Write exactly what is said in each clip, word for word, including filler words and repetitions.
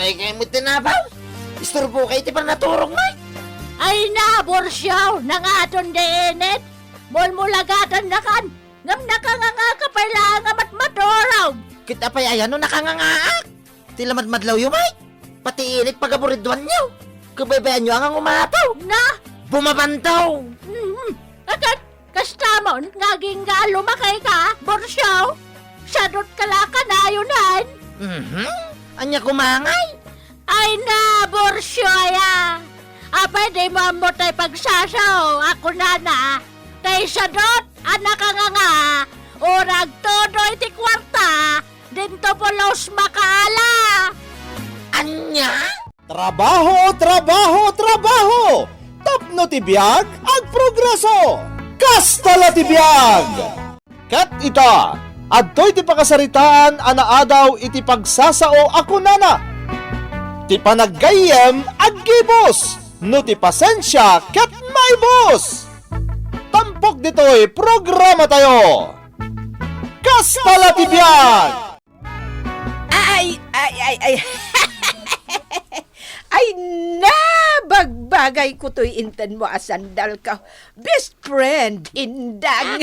Ay, kay mo tinabaw? Isturbo kay ti panaturog, Mike. Ay na, Borsiaw, nangaton di init. Mulmulagatannakan, ngem nakanganga ka pay laeng a matmaturog. Ket apay aya no nakangangaak? Ti lamadmadlawyo, Mike. Pati init pagaburidwanyo. Kabaybayanyo a nga umataw. Na? Bumabantaw. Mhm. Akat, kastamon nga agingga a lumakay ka, Borsiaw? Sadot ka la kanayon. Mhm. Ania kumangay? Ay na, Borsiaw aya. Apay di mo ammo tay pagsasao a kunana, tay sadot a nakanganga, urag todo iti kuarta, dinto pulos makaala. Ania? Trabaho, trabaho, trabaho! Tapno ti biag, agprogreso! Kasta la ti biag! Ket ita, adtoy ti pakasaritaan a naadaw iti pagsasao a kunana, "Ti panaggayyem aggibus, no ti pasensia ket maibus." Tampok ditoy programatayo. Kasta la ti biag! Ay, ay, ay, ay. Ay, nabagbagay ko toy intanmo a sandal ka. Best friend, Indang.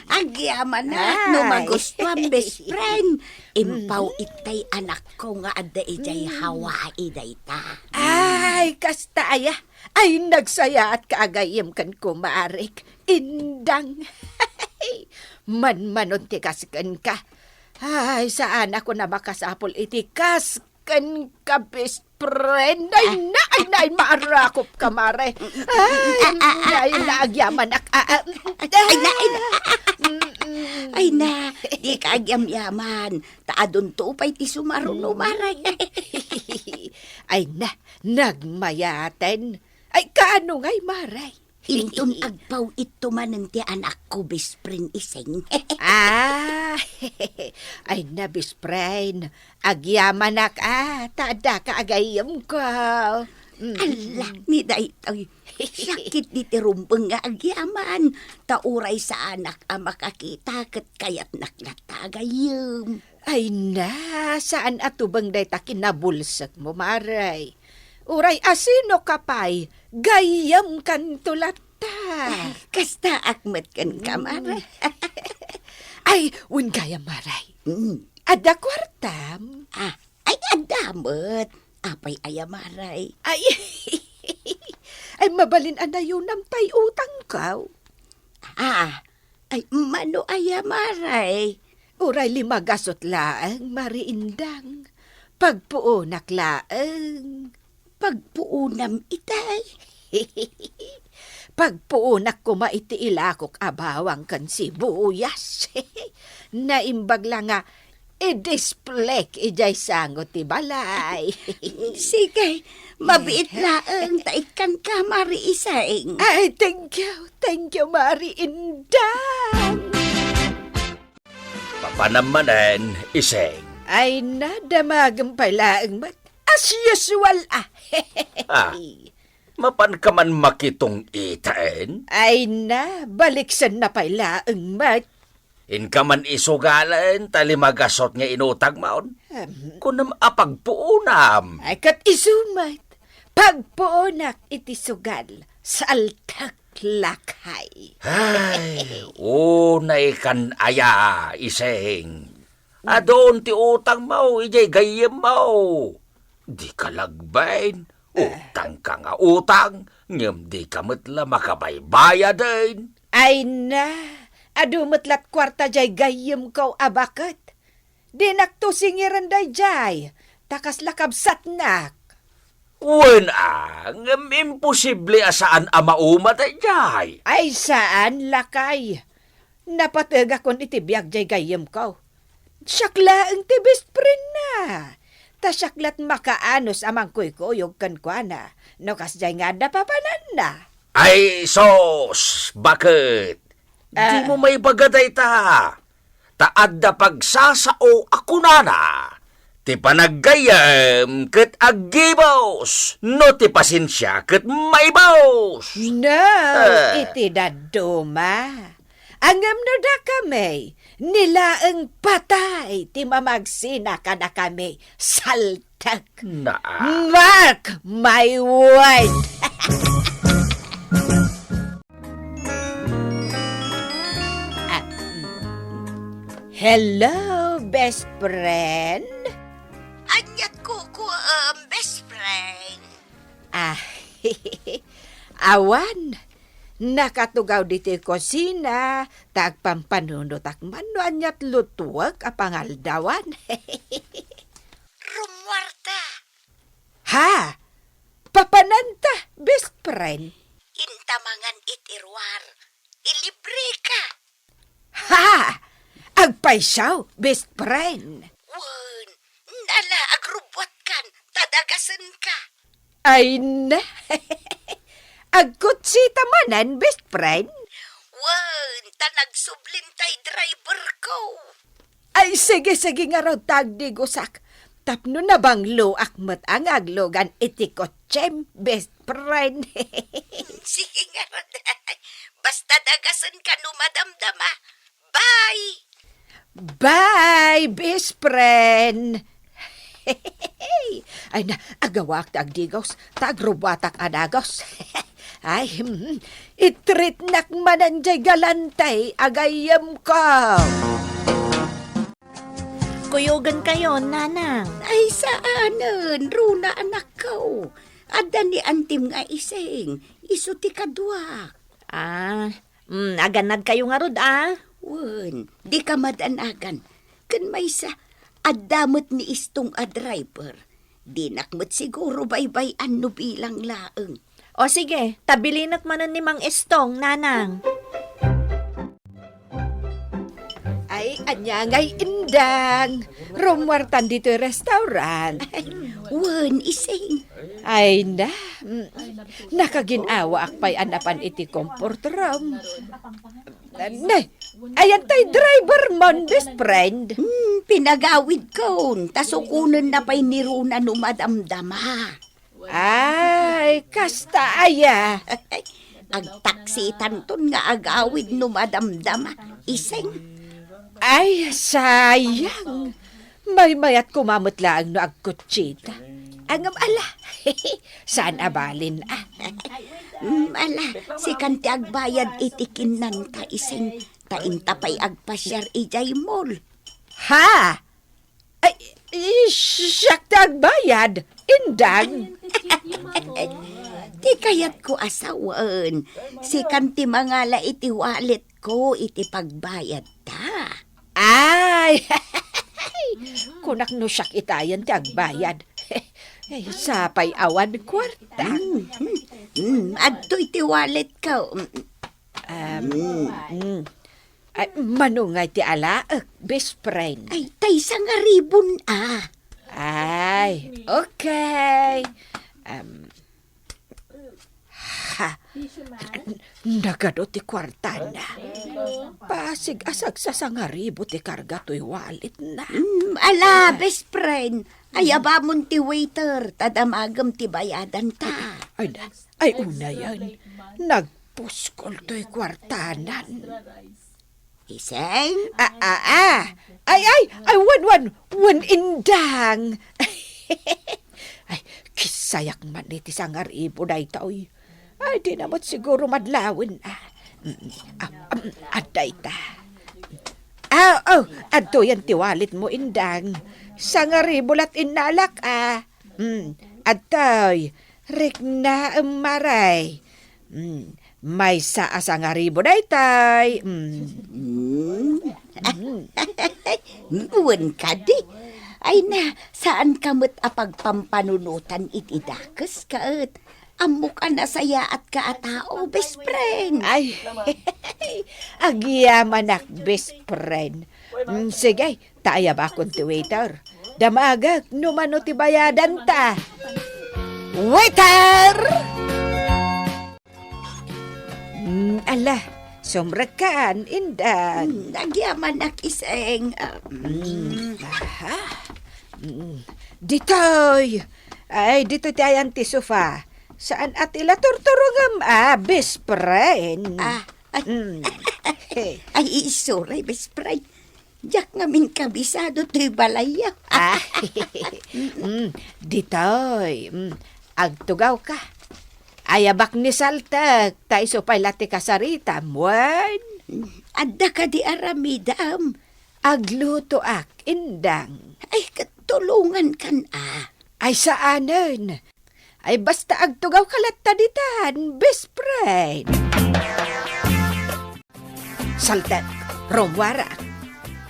Agyamanak no magustuam, best friend. Impaw itay anakko nga adda idiay Hawaii dayta. Ay, kasta aya. Ay, nagsayaat ka agayem ken kumarik. Indang. Manmanon ti kasken ka. Ay, saan ako na makasapol iti kasken ka, best friend. Ay, na, ay, na, ay, maarakop ka, mare. Ay, ay, na, agyamanak. Ah, ah, ay, na, ay, na. Mm-mm. Ay, na, di ka agyamyaman. Ta adunto pay ti sumaruno, mare. Ay, na, nagmayaten. Ay, kaano ngay, mare? Inton agpaw-itto manen ti anakko, best friend Iseng. Ah, ay na, best friend. Agyamanak, ah, ta adda ka agayemko. Mm. Alla, ni daytoy. Sakit di ti rumbeng nga agyaman. Ta uray saanak a makakita ket kayatnak latta agayem. Ay na, saan a tubeng dayta kinabulsekmo, mare. Uray asino ka pay, gayyemkanto latta. Ay, kastaak met kenka, mare. Ay, wen gayam, mare. Mm. Adda kuartam? Ah, ay, adda met. Apay aya, mare? Ay, ay, mabalin a nayonam tay utangko. Ah, ay, mano aya, mare? Uray lima gasut laeng, Mare Indang. Pagpuonak laeng. Pagpuonam itay? Pagpuonak koma iti ilakok a bawang ken sibuyas. Naimbag la nga i-display idiay sango ti balay. Sige, mabiit laeng ta ikkanka, Mare Iseng. Ay, thank you, thank you, Mare Indang. Papanam manen, Iseng. Ay, nadamagem pay laeng met. As usual, ah. Ah, mapanka man makitong-itaen? Ay na, baliksenna pay laeng met. Inka man isugalen ta lima gasut nga inutangmon. Em. Kunam a pagpuonam. Ay, ket isu met. Pagpuonak iti sugal, saltek lakay. Ay, unay kan aya, Iseng. Adun ti utangmo idiay gayyemmo. Dika lagbain. Utangka nga utang, ngem dika met la makabaybayaden. Ay na, adu met lat kuarta diay gayyemko a baket. Dinakto singiren daydiay, ta kasla kabsatnak. Wen a, ngem imposible a saan a mauma daydiay. Ay, saan, lakay. Napategakon iti biag diay gayyemko. Siak laeng ti best friendna. Ta siak lat makaanus a mangkuykuyog kenkuana no kasdiay nga adda papananna. Ay, sus, baket? Ah. Dimo maibaga dayta. Ta adda pagsasao a kunana, "Ti panaggayyem ket aggibus, no ti pasensia ket maibus." No, ah, iti dadduma. Ngem no dakami, Ni laeng patay ti mamagsina kadakami. Saltek. Na. Mark my word! Ah, mm. Hello, best friend? Aniat kukuam, best friend? Ah, awan. Nakatugaw ditoy kusina, ta agpampanunotak man no aniat lutuek a pangaldawan. Rummuarta. Ha? Papananta, best friend? Inta mangan iti ruar. Ilibreka. Ha! Agpayso, best friend. Wen, ala, agrubbuatkan, ta dagasenka. Ay na. Agkutsita manen, best friend? Wen, ta nagsublin tay driver ko. Ay, sige, sige ngarud ta agdigosak. Tapno nabangloak met a nga aglugan iti kutsem, best friend. Sige ngarud. Basta dagasenka no madamdama. Bye! Bye, best friend! Ay na, agawak ta agdigos, ta agrubbuatak a dagos. Ay, hmm, itritnak manen jay galante a gayyemko. Kuyogenkayo, nanang. Ay, saanen, Runa, anakko. Adda ni antim nga ising, isu ti kaduak. Ah, mm, agannadkayo ngarud, a? Wen, dika madanagan. Ken maysa, adda met ni Istong a driver. Dinak met siguro baybay-an no bilang laeng. O sige, ta bilinek manen ni Mang Istong, nanang. Ay, ania ngay, Indang? Rummuartan ditoy restaurant. Wen, ising. Ay na, mm, nakagin-awaak pay a napan iti comfort room. Ne, ayan tay driver mon, best friend. Hmm, pinagawidkon, ta sukonenna pay ni Runa no madamdama. Ay, kasta aya. Agtaksitanton nga agawid no madamdama, ising. Ay, sayang. Maymayat koma met laeng no agkutsita. Ngem ala, saan a balin, a? Mm, ala, sikan ti agbayad iti kinnanta, ising, ta inta pay agpasiar idiay mall. Ha? Ay, i-, siak ti agbayad, Indang. Ti kayatko a sawen, sikan ti mangala iti walletko iti pagbayadta. Ay, kunak no siak itayen ti agbayad. Ay, sapay awan kuarta. Mm, mm, mm, adtoy ti walletko. Mm, mm. Ay, mano ngay ti alaek, best friend? Ay, tay sangaribon, a. Ay, okay. Um, ha, nagadu ti kuartana. Basig a sagsasangaribo ti karga toy walletna. Mm, ala, best friend. Ayabamon ti waiter, ta damagem ti bayadanta. Ay, ay, unayen. Nagpuskol toy kuartanan. Iseng? A, a, a. Ay, ay, ay, wen, wen, wen, Indang. Ay, kisayak man iti sangaribo daytoy. Ay, di na met siguro madlawen, a. Mm, a, mm, adda ita. A, o, adtoyen ti walletmo, Indang. Sangaribo lat innalak, a. Mm, adtoy, riknaem, mare. Mm, maysa a sangaribo daytoy. Mm. Mm. Mm. Wen kadi. Ay na, saanka met a pagpampanunotan iti dakes, ket ammok a nasayaatka a tao, best friend. Ay, agyamanak, best friend. Mm, sige, ta ayabakon ti waiter. Damagek no mano ti bayadanta. Waiter! Mm, ala, sumrekkan, Indang. Mm, agyamanak, iseng. Ah, mm. Mm, aha. Mm. Ditoy. Ay, ditoy ti ayan ti sofa. Saan a ti la turturongem, a, best friend? Ah, ay. Mm. Ay, sorry, best friend. Diak ngamin kabisado toy balayyo. Ah, mm, ditoy. Mm, agtugawka. Ayabak ni saltek, ta isu pay la ti kasaritam, wen? Adda kadi aramidem? Aglutoak, Indang. Ay, ket tulongankan a. Ay, saanen. Ay, basta agtugawka latta ditan, best friend. Saltek, rummuarak.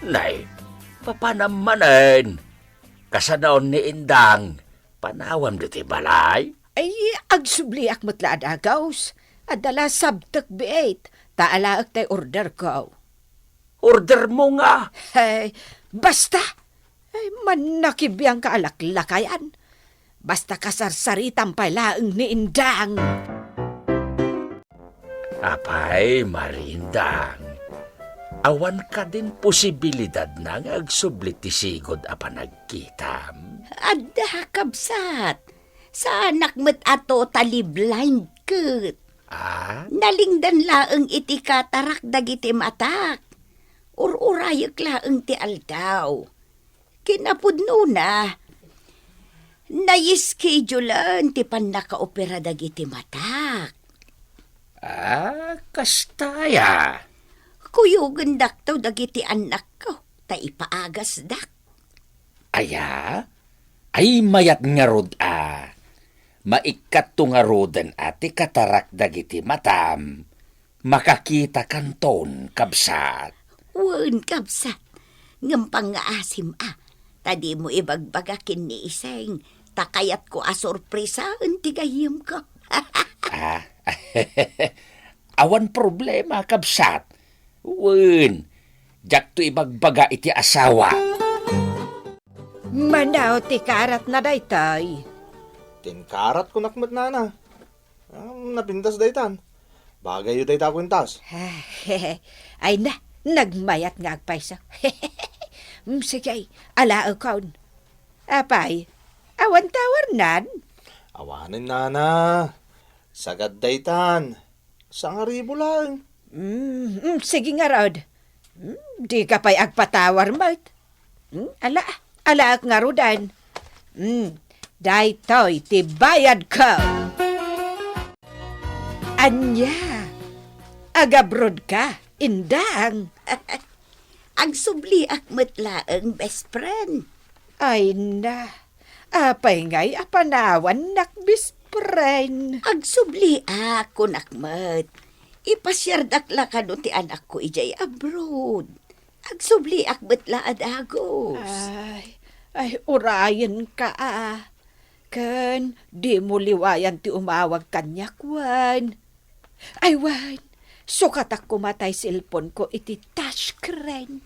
Nay, papanam manen? Kasanoon ni Indang? Panawam ditoy balay? Ay, agsubliak met la a dagus. Adda la sabtek biit, ta alaek tay orderko. Ordermo nga? Ay, basta! Ay, mannakibiangka a laklakayan. Basta kasarsaritam pay laeng ni Indang. Apay, Mari Indang, awan kadin posibilidadna nga agsubli ti sigud a panagkitam? Adda, kabsat. Saanak met a totally blind ket. Ah? Nalingdan laeng iti katarak dagiti matak. Ur-urayek laeng ti aldaw. Kinapudnona, naischedulen ti pannakaopera dagiti matak. Ah, kasta aya? Kuyogendakto dagiti annakko, ta ipaagasdak. Aya? Ay, mayat ngarud a. Maikkatto ngaruden a ti katarak dagiti matam. Makakitakanton, kabsat. Wen, kabsat. Ngem pangngaasim a, ta dimo ibagbaga ken ni Iseng, ta kayatko a sorpresaen ti gayyemko. Ah, awan problema, kabsat. Wen, diakto ibagbaga iti asawa. Mano ti karatna daytoy? Ti inkaratko met, nana. Ah, napintas daytan. Bagayyo dayta a kuentas. Ay na, nagmayat nga agpayso. Mm, sige, alaekon. Apay, awan tawarnan? Awanen, nana. Sagad daytan. Sangaribu laeng. Mm, mm, sige ngarud. Mm, dika pay agpatawar met. Mm, ala, alaek ngaruden. Mm, daytoy ti bayadko. Ania? Agabrodka, Indang? Agsubliak met laeng, best friend. Ay na, apay ngay a panawannak, best friend? Agsubliak, kunak met. Ipasiardak la kano ti anakko idiay abroad. Agsubliak met la a dagus. Ay, ay, urayenka a. Ken dimo liwayan ti umawag kaniak wen. Ay wen, sukatak koma tay cellphone-ko iti touchscreen.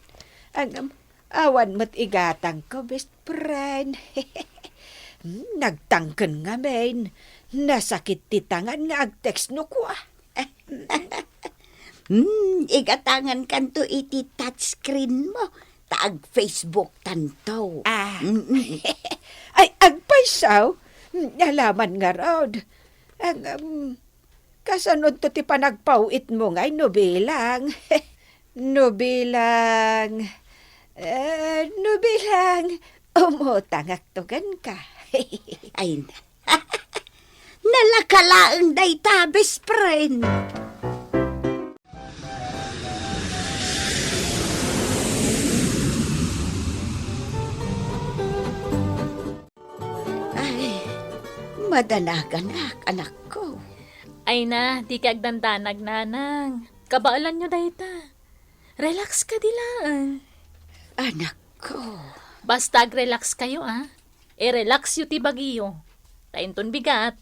Ngem, awan met igatangko, best friend. Hmm, nagtangken ngamin. Nasakit ti tangan nga agtext no kua. Hmm, igatangankanto iti touchscreen-mo, ta ag-Facebook-tanto. Ah. Mm-mm. Ay, agpayso? Alaman ngarud. Ang, um, kasanonto ti panagpaw-itmo ngay no bilang? No bilang, eh, no bilang, umutangakto kenka. Ay, na-, nalaka laeng dayta, best friend. Ay, madanaganak, anakko. Ay na, dika agdandanag, nanang. Kabaelanyo dayta. Relax kadi laeng. Anakko. Basta agrelax kayo, a. I-relax yo ti bagiyo. Ta inton bigat,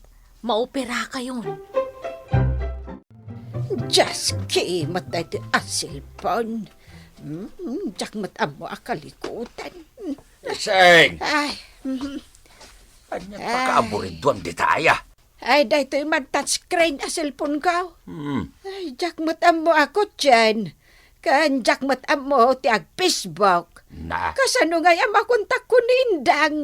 maoperakayon. Dios, kimet daytoy a cellphone. Hmm, diak met ammo a kalikutan. Iseng! Ay, mhm. Ania, ay, pakaaburiduam dita aya? Ay, daytoy man touchscreen a cellphone-ko. Hmm. Ay, diak met ammo a kutien. Ken diak met ammo ti ag-Facebook. Na. Kasano ngay a makontakko ni Indang?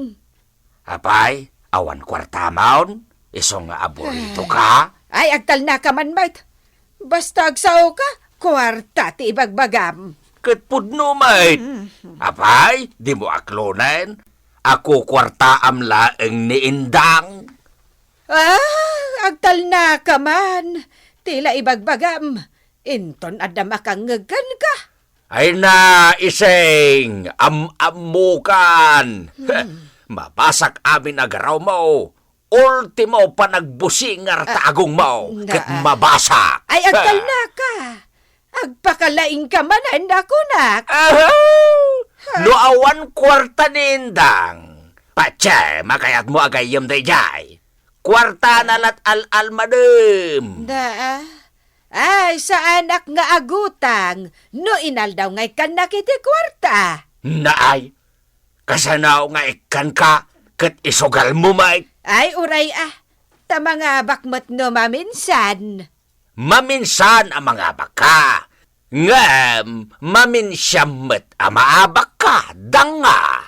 Apay, awan kuartamon? Isu nga aburidoka? Ay, agtalnaka man met. Basta agsaoka, kuarta ti ibagbagam. ket pudno met. Mm. Apay, dimo aklonen? Akukuartaam laeng ni Indang. Ah, agtalnaka man. Ti la ibagbagam, inton adda makangngeg kenka. Ay na, Ising, am-ammokan. Hmm. Mabasak amin a garawmo. Ultimo panagbusingar ta Ah, agongmo, na, ket ah. mabasak. Ay, agtalnaka. Agpakalaingka manen a kunak. Ahaw! Ha? No awan kuarta ni Indang, patse, makayatmo a gayyem daydiay. Kuartana lat al-almadem. Na, ah. Ay, saanak nga agutang no inaldaw nga ikkannak iti kuarta. Naay, kasano nga ikkanka ket isugalmo met? Ay, uray, ah. Ta mangabak met no maminsan. Maminsan a mangabakka. Ngem maminsan met a maabakka, danga.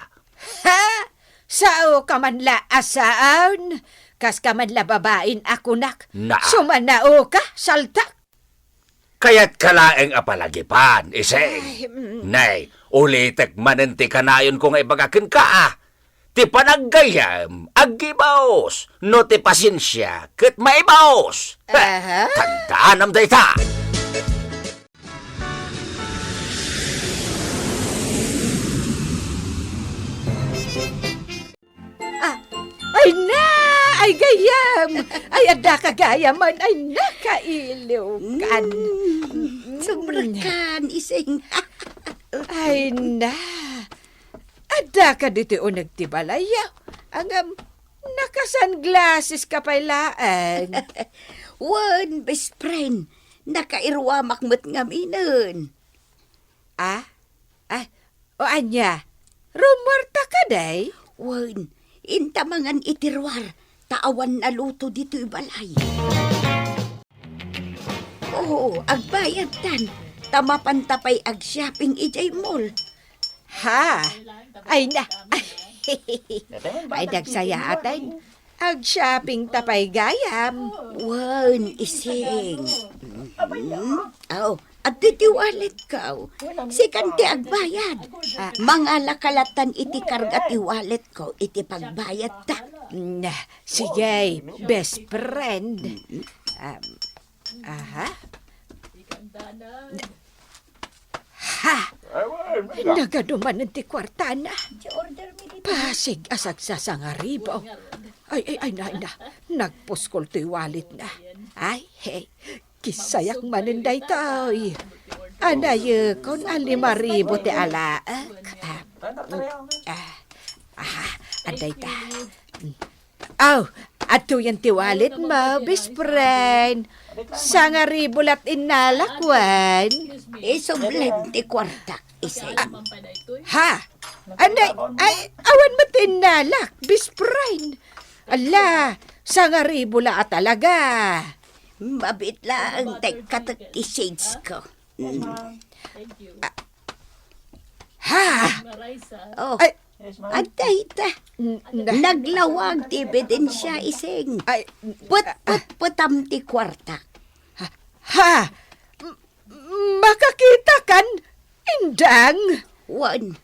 Ha? Saoka man la a saan? Kaska man la babain a kunak. Na. Sumanaoka, saltak. Kayatka laeng a palagipan, Ising. Ay, mm. Nay, ulitek manen ti kanayonko nga ibaga kenka, ah. Ti panaggayyem, aggibaus. No ti pasensia, ket maibaus. Heh, Aha. tandaanam dayta. Ah, ay na! Ay, gayyem! Ay, addaka gayamen! Ay, nakailiwkan! Mm, sobrakan, Ising. Ay na! Addaka ditoy uneg ti balay, a? Ngem, naka-sunglasses ka pay laeng. Wen, best friend, nakairuamak met ngaminen. Ah? Ay, o ania? Rummuarta kadi? Wen, inta mangan iti ruar, ta awan naluto ditoy balay. Oo, agbayadtan, ta mapanta pay ag-shopping idiay mall. Ha? Ay na, ay. Ay, nagsayaaten. Ag-shopping ta pay gayam. Wen, Ising. Mm. Aw, adtoy ti walletko. Sikan ti agbayad. Ah. Mangalaka lattan iti karga ti walletko iti pagbayadta. Na, sige, best friend. Um, aha. Ha! Nagadu manen ti kuartana. Pasig a sagsasangaribo. Ay, ay, ay, na, na. Nagpuskol toy walletna. Ay, hey. Kisayak manen daytoy. Anayekon a lima ribu ti alaek. Ah, ah, ah, adda ita. Aw, adtoyen ti walletmo, best friend. Sangaribu lat innalak wen. Isublim ti kuartak, Ising. Ah, ha? Anay, ay, awan met innalak, best friend. Ala, sangaribu la a talaga. Mabiit laeng ti katek ti shades ko. Mm. Ah. Ha? Oh. Ay. Adda ita. N-, na- Naglawag ti ebidensia, Ising. Ay. Put-put-putam ti kuartak. Ha? Ha? M-, makakitakan, Indang? Wen.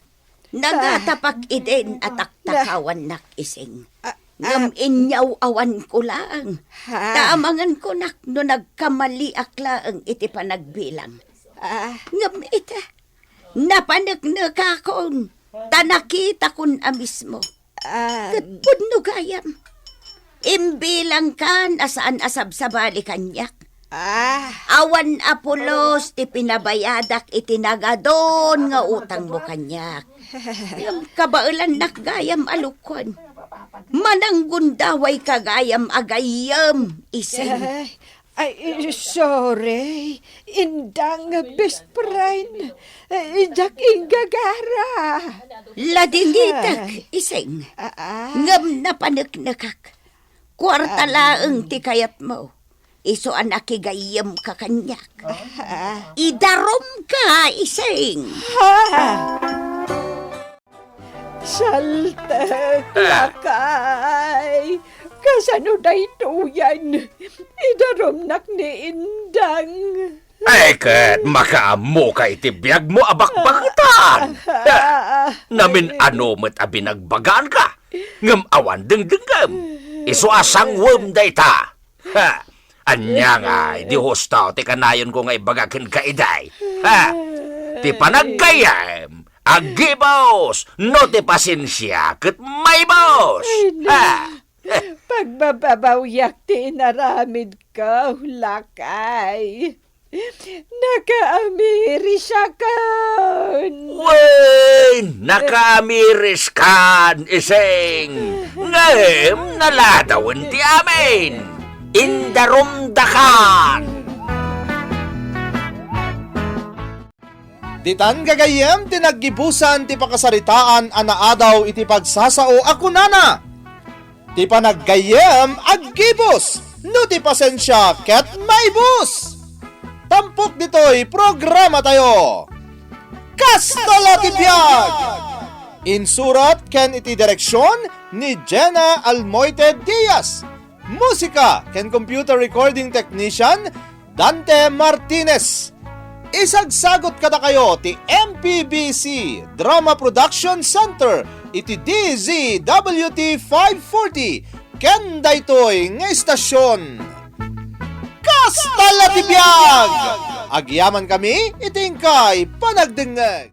Nagatapak idin a taktakawnak, Ising. Ah, ngem ah. Inyaw-awanko laeng. Ha? Ta amangan konak no nagkamaliak laeng iti panagbilang. Ah. Ngem ita, napaneknekakon, ta nakitakon a mismo. Ah. Ket pudno gayam. Imbilangkan a saan a sabsabali kaniak. Ah. Awan a pulos ti pinabayadak iti nagadun nga utangmo kaniak. Ngem kabaelannak gayam a lukon. Mananggundawayka gayam a gayyem, Ising. Ay, ay, sorry. Indang, best friend. Ay, diak inggagara. Ladingitek, Ising. Ah, ah. Ngem napaneknekak. Kuarta Ah. laeng ti kayatmo. Isu a nakigayyemka kaniak. Ah. Idarumka, Ising. Ah. Saltek, lakay. Kasano daytoyen? Idarumnak ni Indang. Ay, ket makaammoka iti biagmo a bakbaketan. Namin-ano met a binagbagaanka, ngem awan dengdengngem. Isu a sangwem dayta. Ha! Ania nga, idi husto ti kanayonko nga ibaga kenka idiay. Ha! Ti panaggayyem, aggibus, no ti pasensia, ket maibus. Ay, na. Ha! Pagbababawiak ti inaramidko, lakay. Nakaamirisakon. Wen, nakaamiriskan, ising. Ngem naladawen ti amin. Indarumdakan. Ditan gagayyem ti naggibusan ti pakasaritaan a naadaw iti pagsasao a kunana, "Ti panaggayyem aggibus, no ti pasensia ket maibus." Tampok ditoy programatayo. Kasta la ti biag! Insurat ken iti direksion ni Jenna Almoite Diaz. Musika ken computer recording technician, Dante Martinez. Isagsagot kadakayo ti M P B C Drama Production Center iti D Z W T five forty ken daytoy nga istasyon. Kasta la ti biag! Agyamankami iti inkay panagdengngeg.